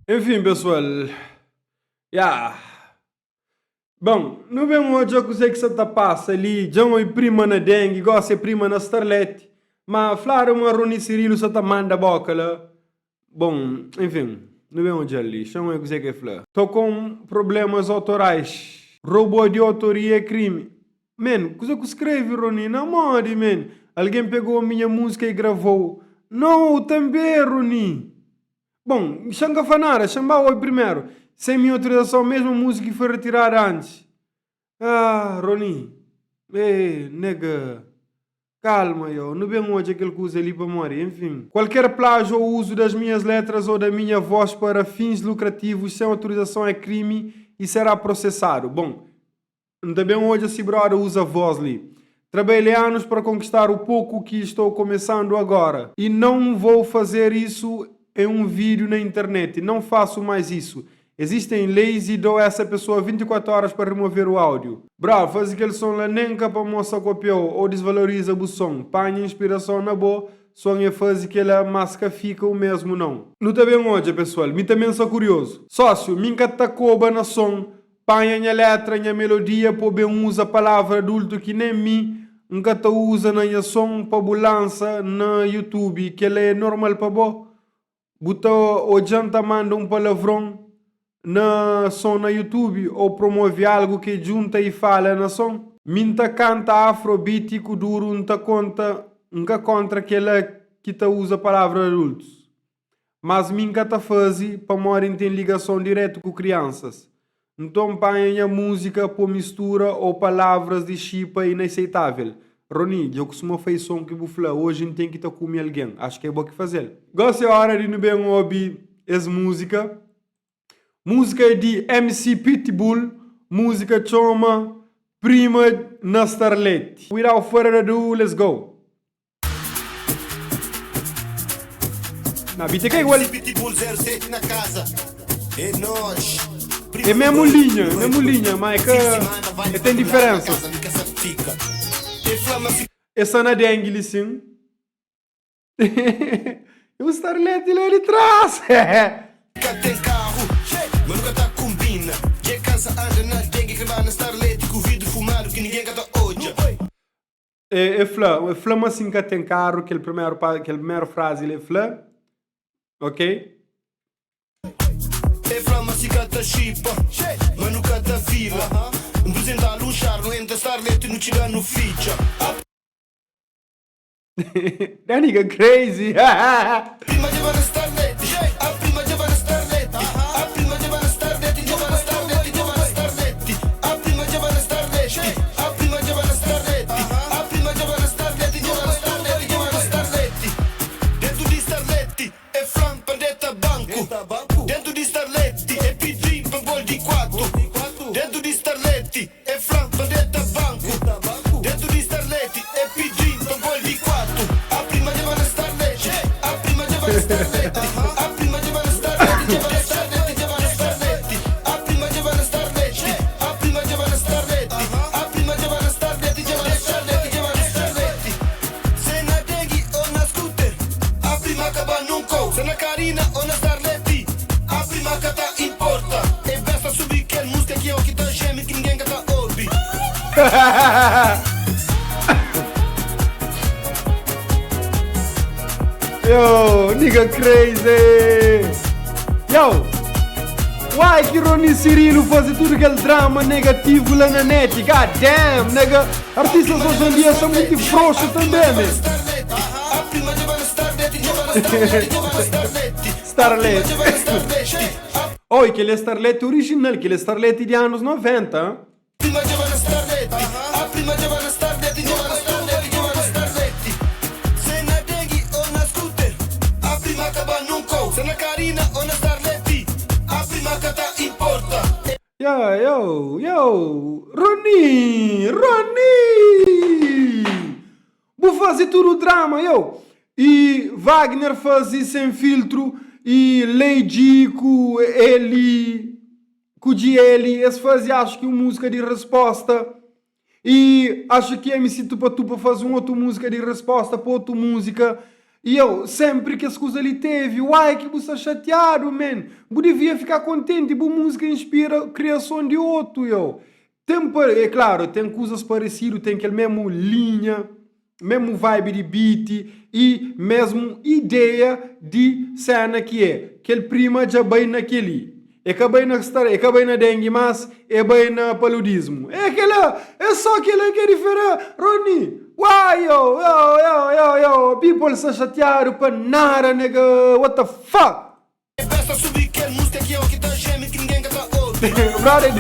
Enfin pessoal, ya. Bon, nu ben odja kuzê ki sa ta pasa li. Dja N oi prima na dengue, gósi é prima na starleti. Ma fladu ma Rony Cirilo sa ta manda boka la. Bon, enfin, nu ben odja-l li. Xa N oi kuzê ki el fla. Tô com problemas autorais. Roubo de autoria é crime. Man, kuzê ku skreve Rony? Na modi, man? Alguém pegou a minha música e gravou. Não, tanbê, Rony! Bom, xa N ka fla nada, xa N ba obi primeru. Sem minha autorização, mesma música que foi retirada antes. Ah, Rony, eh, nigga, calma, yo, nu ben odja kel kuza li pamodi, enfin. Qualquer plágio ou uso das minhas letras ou da minha voz para fins lucrativos sem autorização é crime e será processado. Bom, N ta ben odja si broda usa voz li. Trabalhei anos para conquistar o pouco que estou começando agora e não vou fazer isso em um vídeo na internet. Não faço mais isso. Existem leis e dou essa pessoa 24 horas para remover o áudio. Bro, faze kel som la nem ka pa mostra kopiau ou desvaloriza bu som. Panha inspirason na bo som e faze kela mas ka fika o mesmo não. Nu ta ben odja pessoal, mi também sa curioso. Sócio, mi nka ta koba na som Panha nha letra, nha melodia po ben uza palavra adulto ki nen mi N ka ta uza na nha son pa bu lansa na youtube kela é normal pa bo? Bu ta odjan ta manda un palavron na son na youtube ou promove algo ke djunta i fala na son? Mi N ta kanta afro beat ku duru N ta konta N ka kontra kela ki ta uza palavra adultos. Mas mi N ka ta faze pamodi N ten ligason diretu ku kriansas. Nton panha nha múzika po mistura ou palavras di xipa inaseitavel. Rony, dja kustuma fai son ki bu fla oji N ten ki ta kume algen. Acho ki é bo ki fazel. Gosi é ora di nu ben obi es múzika. Múzika é di MC Pitbull, múzika txoma Prima na Starlet. Without further ado, let's go! Na beat é ka igual. É mesmo linha, é mesmo linha, mas é ka é tem diferença. É só na dengue li sim. E um starlet lá de trás. Ka ten karu, ma nu ka ta konbina. Dja kansa anda na dengue, kreba na starlet ku vidru fumadu ki ninguém ka ta odja. E fla, e fla ma si N ka ten karu, kel primeru pa, kel primeru frazi li e fla, ok. E fla ma si ka ta xipa, ma nu ka ta fila. N prizenta-l un xar, nu entra starlet, nu txiga nu fitxa. That nigga crazy. Prima dja ba na starlet, a prima dja ba na starlet, a prima dja ba na starlet, dja ba na starlet, dja ba na starlet, a prima dja ba na starlet, a prima dja ba na starlet, a prima dja ba na starlet, dja ba na starlet, dja ba na starlet. Dentu di starlet é flan pa deta banku, dentu di starlet é pidi pa gol di kuatu, dentu di starlet. É fla pa deta banku Dentu di starleti É pidi pa gol di kuatu A prima dja ba na starleti A prima dja ba na starleti A prima dja ba na starleti Dja ba na starleti Dja ba na starleti A prima dja ba na starleti A prima dja ba na starleti A prima dja ba na starleti Dja ba na starleti Dja ba na starleti Se na dengue ou na scooter A prima ka ba nun kou Se na carina ou na starleti A prima ka ta importa É besta subi kel música ki é o ki ta geme ki ninguém ka ta obi. Yo, nigga crazy. Yo, why ki Rony Cirilo faze tudo kel drama negativo lá na net? God damn, nigga. Artistas hoje em dia são muito frouxos também, man. Starlet. Oi, kel é Starlet original, kel é Starlet di anos 90. Hein? Yo, yo, yo, Rony, Rony! Bu faze tudu drama, yo! E Wagner faze Sem Filtro e Lady ku Eli, ku GL, es faze acho ki un múzika di resposta. E acho ki MC Tupa Tupa faze un otu múzika di resposta pa otu múzika. I eu, sempri kes kuza li tevi, uai ki bu sta xatiadu man, bu devia fika kontenti, bu muzika inspira kriason di otu yo. Tem pa, é klaru, tem kuzas paresidu, tem kel mesmu linha, mesmu vibe di beat i mesmu ideia di sena ki é kel prima dja bai na keli. E ka bai na star, e ka bai na dengue mas e bai na paludismo. É kela, é só kela ki é diferente. Rony, uai yo, yo, yo, yo, yo, people sta xatiadu pa nada nigga, what the fuck? Besta subi kel música ki é o ki ta geme ki ninguém ka ta obi. Brother,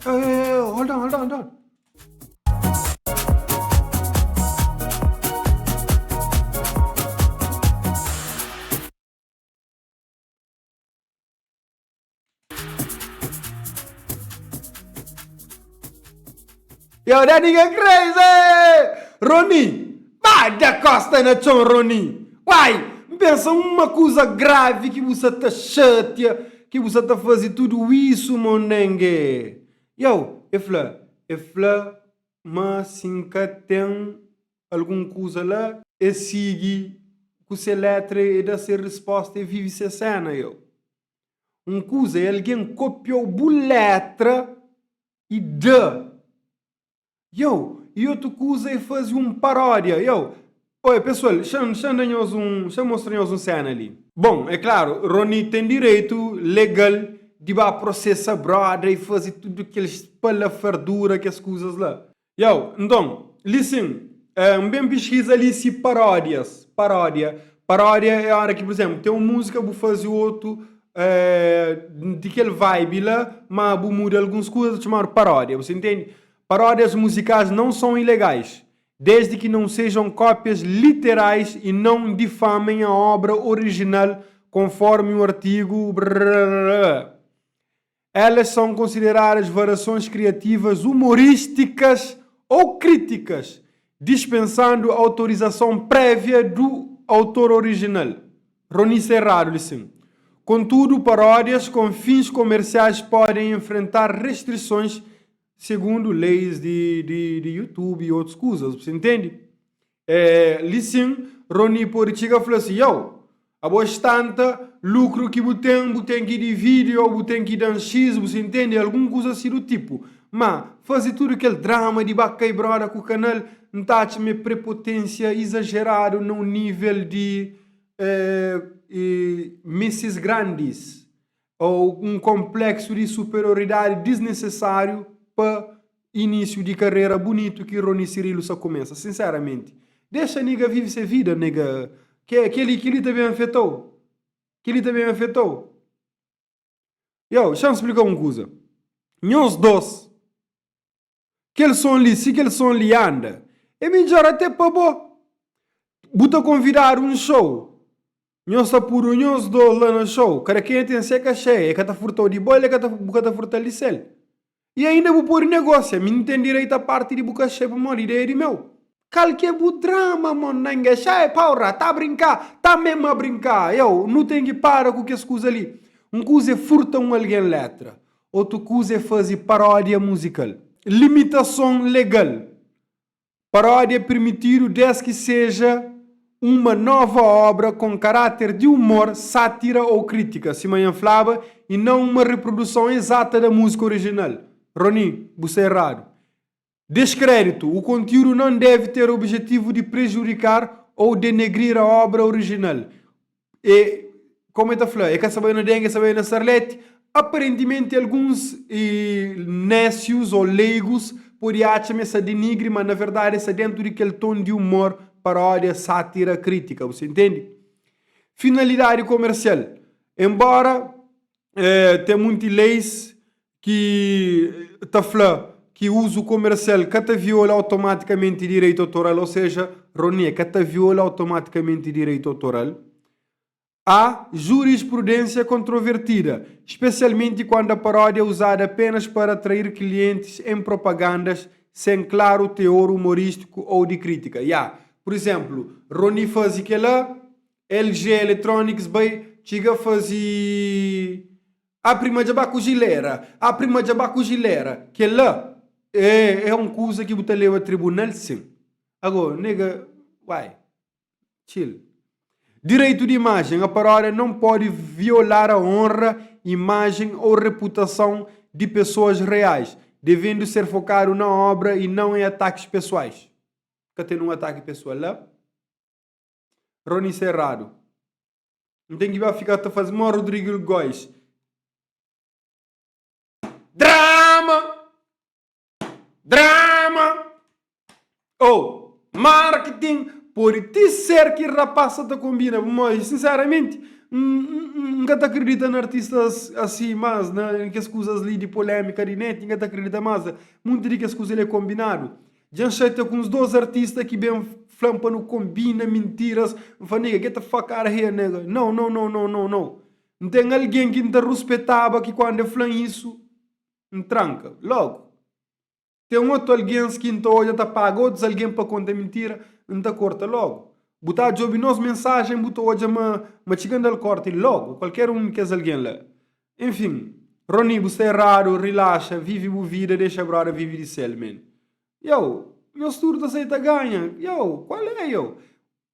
Hey, hold on, hold on, hold on. Yo, that nigga crazy! Rony, ba da costa na txon, Rony! Uai, N pensa uma kuza gravi ki bu sa ta xatia, ki bu sa ta faze tudu isu, mondengue. Yo, e fla, e fla ma si N ka ten algun kuza la, e sigi ku se letra, e da se risposta, e vive se sena, yo. Un kuza é algen kopiau bu letra i da. Yo, i otu kuza é faze un paródia. Yo, oi pesoal, xa-m da nhos un, xa-m mostra nhos un séna li. Bon, é klaru, Rony ten direitu legal di ba prosesa broda i faze tudu kel spalafardura, kes kuzas la. Yow, nton, li sin, N ben piskiza li si paródias, paródia, paródia é óra ki, pur izénplu, ten un múzika bu faze otu di kel vibe la, má bu muda alguns kuza, ta txomadu paródia, bu sa intende? Paródias muzikais não são ilegais, desde que não sejam cópias literais e não difamem a obra original, conforme o artigo brrr. Elas são consideradas variações criativas humorísticas ou críticas, dispensando autorização prévia do autor original. Rony Serrado li sim. Contudo, paródias com fins comerciais podem enfrentar restrições segundo leis di, di, di YouTube e outros coisas. Você entende? É, li sim, Rony pode txiga fla si, Yow, abo es tanta lucro ki bu ten, bu ten ki dividi ou bu ten ki dan X, bu sa intende? Algun kuza si du tipu. Ma, faze tudu kel drama di ba kai broda ku kanal, N ta atxa ma é prepotência izajeradu na un nível di eh, Missis Grandis. Ou un konpleksu di superioridadi disnesesáriu pa inísiu di karera bunitu ki Rony Cirilo sa kumesa. Sinseramenti, dexa nigga vive se vida, nigga. Ke, keli, keli ta ben afetau. Keli ta ben afetau. Yo, xa-m splika-u un kuza. Nhos dos, Kel son li, si kel son li anda, é midjor até pa bo. Bu ta konvidadu un show, nhos ta pudu nhos dos la na show, kada kenha ten se kaxé, e ka ta furta-u di bo, el ka ta, bu ka ta furta-l di sel. I ainda bu pode negosia, mi N ten direitu a parti di bu kaxé pamodi ideia é di meu. Kal ki é bu drama mon nanga xa é paura ta brinka ta mesmo a brinka eu nu ten ki para ku kes kuza li un kuza é furta un algen letra otu kuza é fazi paródia musical. Limitason legal, Paródia é permitidu des ki seja uma nova obra com caráter de humor, sátira ou crítica, sima nha flaba, e não uma reprodução exata da música original. Rony, bu sta erradu. Descrédito, o conteúdo não deve ter objetivo de prejudicar ou denegrir a obra original. E, como el ta fla, e ka sa bai na dengue, e sa bai na sarlete. Aparentimenti alguns e, nécios ou leigos pode atxa ma e sa denigre, ma na verdade e sa dentu di kel ton di humor, paródia, sátira, crítica. Bu sa intende? Finalidade comercial. Embora eh, ten munti leis ki ta fla ki uzu komersial ka ta viola automatikamenti direitu autoral, ou seja, Rony ka ta viola automatikamenti direitu autoral. Há jurisprudência controvertida, especialmente quando a paródia é usada apenas para atrair clientes em propagandas. sen klaru teor umorístiku ou di krítika. Ya, pur izénplu, Rony faze kel-la, LG Electronics bai txiga faze A prima dja ba ku jilera, a prima dja ba ku jilera. Kel-la é é un kuza ki bu ta leba tribunal sin. Ago, nega, uai, chill. Direitu di imajen, a paródia não pode violar a honra, imagem ou reputação de pessoas reais, devendo ser focado na obra e não em ataques pessoais. Ka ten un ataki pesoal la. Rony sta erradu. N ten ki ba fika ta faze mo Rodrigo Góes. Drama! Drama! Oh, marketing pode ti ser ki rapaz sa ta kombina, mas sinseramenti N ka ta akredita na artistas asi mas, na kes kuzas li di polémika di net, N ka ta akredita mas. Munti di kes kuza li é kombinadu. Dja N xatia ku uns dos artista ki ben fla-m pa nu konbina mintiras. N fla, Nigga, get the fuck outta here, nigga. Nau, nau, nau, nau, nau, nau. N ten algen ki N ta ruspetaba ki kandu el fla-m isu, N tranka logu. Ten otu algens ki N ta odja ta paga otus algen pa konta mintira, N ta korta logu. Bu ta djobe nos mensajen, bu ta odja ma ma txiga N da-l korti logu, kualker un di kes algen la. Enfin, Rony bu sta erradu, rilaxa, vivi bu vida, dexa broda vivi di sel, man. Yow, nhos tudu ta sai ta ganha, yow, kual é, yow?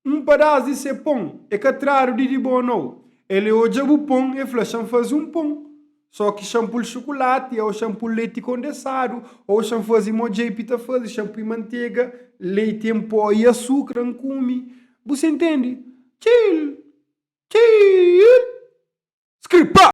Un padás di se pon é ka tradu di di bo, nou. El e odja bu pon, e fla, Xa-m faze un pon. Só ki xa-m pul xukulati, ou xa-m pul leti kondesadu, ou xa-m faze mo JP ta faze, xa-m pui mantega, leiti en pó i asukra, N kume. Bu sa intende? Txil! Txil! Skripa!